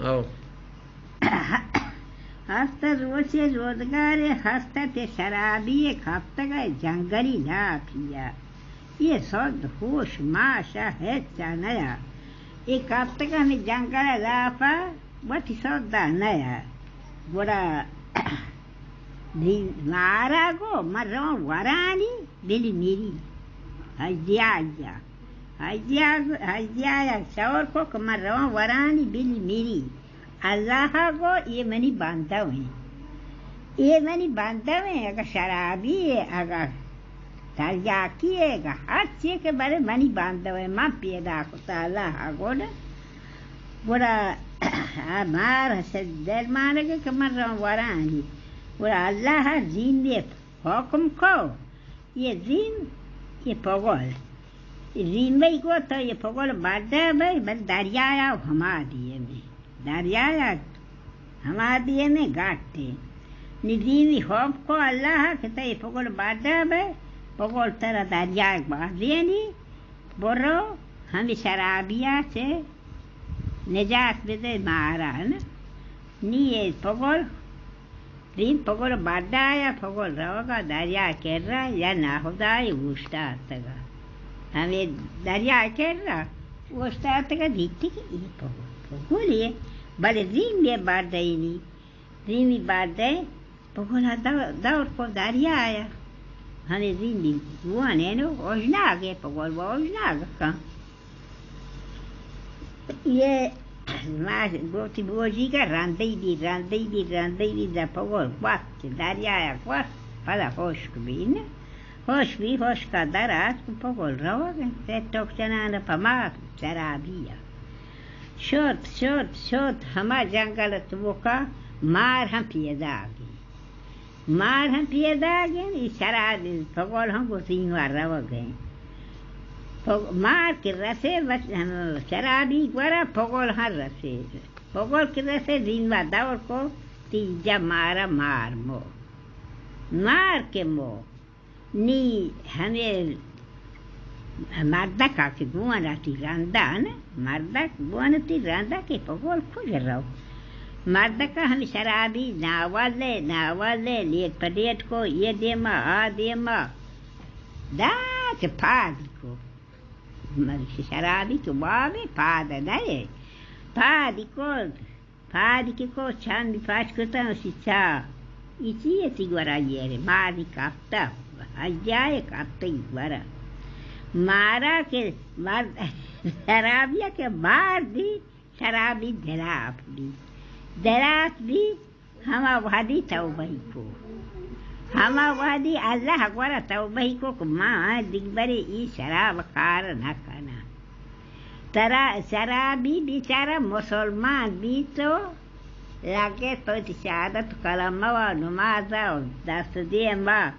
ہو۔ ہست روچے روزگارے ہست تے شرابی کپتگ جنگلی لاپیا۔ یہ سد ہوش ماشا ہچا نیا۔ یہ کپتگ ہمیں جنگل لاپا وتی سودا نیا۔ گڑا دی-، مارا گو من رواں ورانی بلی میری۔ ہجدیا یا۔ ہجدیا، ہجدیا یا شور کو کہ من رواں ورانی بلی میری۔ اللہ گو یہ منی بندو ہیں۔ یہ منی بندو ہیں، اگر شرابی ہے، اگر تریاکی ہے، اگر ہر چی کہ برے منی بندو ہیں، من پیدا کتا اللہ گو۔ گڑا مار ہسے دل مانگے کہ من رواں ورانی۔ گڑا اللہ زیندے حکم کو، یہ زیم، یہ پگل۔ زیمبئی کو تو یہ پگل بڈا بھائی، بل دریایا ہما دیے میں۔ دریایا ہما دیے میں گاٹے۔ نی زیمی حکم کو اللہ کہ تو یہ پگل بڈا بھائی، پگل ترا دریایا بازینی، برو ہمیں شرابیا چے نجات بدے مارا، نا؟ نی یہ پگل، دیم پگل بڈایا، پگل روگا دریا کرا، یا ناخدای اوشتاتگا۔ ہمیں دریا کرا اوشتاتگا، دیتی کہ یہ پگل، پگل یہ، بلے دیم یہ بڈائی نی۔ دیمی بارت ء پگل ء دو-، دور کو دریایا۔ ہمے زندی گوان ء نو اوژناگ ء، پگل و اوژناگ کن۔ یہ ما گوتی بوجی کا رندی بی، رندی بی، رندی بی، دا پگل گوات، دریایا گوات، پدا خشک بی، نہ؟ خشک بی، خشک ء در آت، پگل روگ ء، تے ٹوک چنان پہ ما شرابی ء۔ شت، شت، شت، ہما جنگل ء توکا مار ہم پیداگ انت۔ مار ہم پیداگ انت، ای شراب، پگل ہم گوں زیموا روگ ء انت۔ پگ-، مار کہ رسے، بس ہم شرابی گورا پگل ہم رسے۔ پگل کہ رسے، زیموا دور کو، تیجا مارا مار مو۔ مار کہ مو۔ نی ہمے مردکا کہ گون ء تی رندا، نہ؟ مردک گون ء تی رندا کہ پگل کج رو۔ مردکا ہمے شرابی ناولے، ناولے، لیٹ پہ لیٹ کو، یہ دیما، آ دیما۔ دا کہ پادی کو۔ مر-، شرابی کہ وابے پاد نہ۔ پادی کو۔ پادی کہ کو چند پاچ کتاں، اسی چا، اسی اسی گورا یری، ماری کپتا، ہجائے کپتا ای گورا۔ مارا کہ مار-، شرابیا کہ مار دی، شرابی دلاپ بی۔ دلاپ بی، ہما وہدی توبہ کو۔ ہما وہدی اللہ گورا توبہ کو کہ ما دگبری ای شراب کار نہ کناں۔ ترا شرابی بیچارہ مسلمان بیت و لگت پہ وتی شہادت و کلمہ و نماز و دست دیم و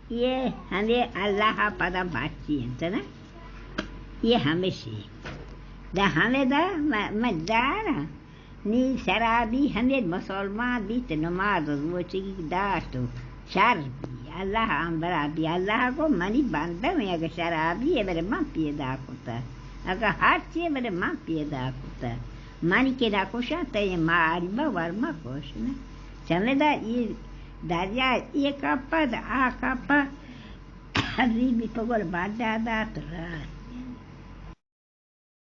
یہ ہمے اللہ پدا بچی انت نا؟ یہ ہمیشی۔ دا ہمے دا م-، مجدار نی شرابی ہمے مسلمان بیت، نماز و روچگی داشت و شر بی۔ اللہ ہمبرا بی۔ اللہ گو منی بندہ میں اگر شرابی ہے، بلے من پیدا کتا۔ اگر ہر چی، بلے من پیدا کتا۔ منی کہ نہ کشاں، تئی ماری با ور مہ کش نا۔ چمدا ای دریا ای کپا، آ کپا۔ عزیزی پگل بڈا دات رات۔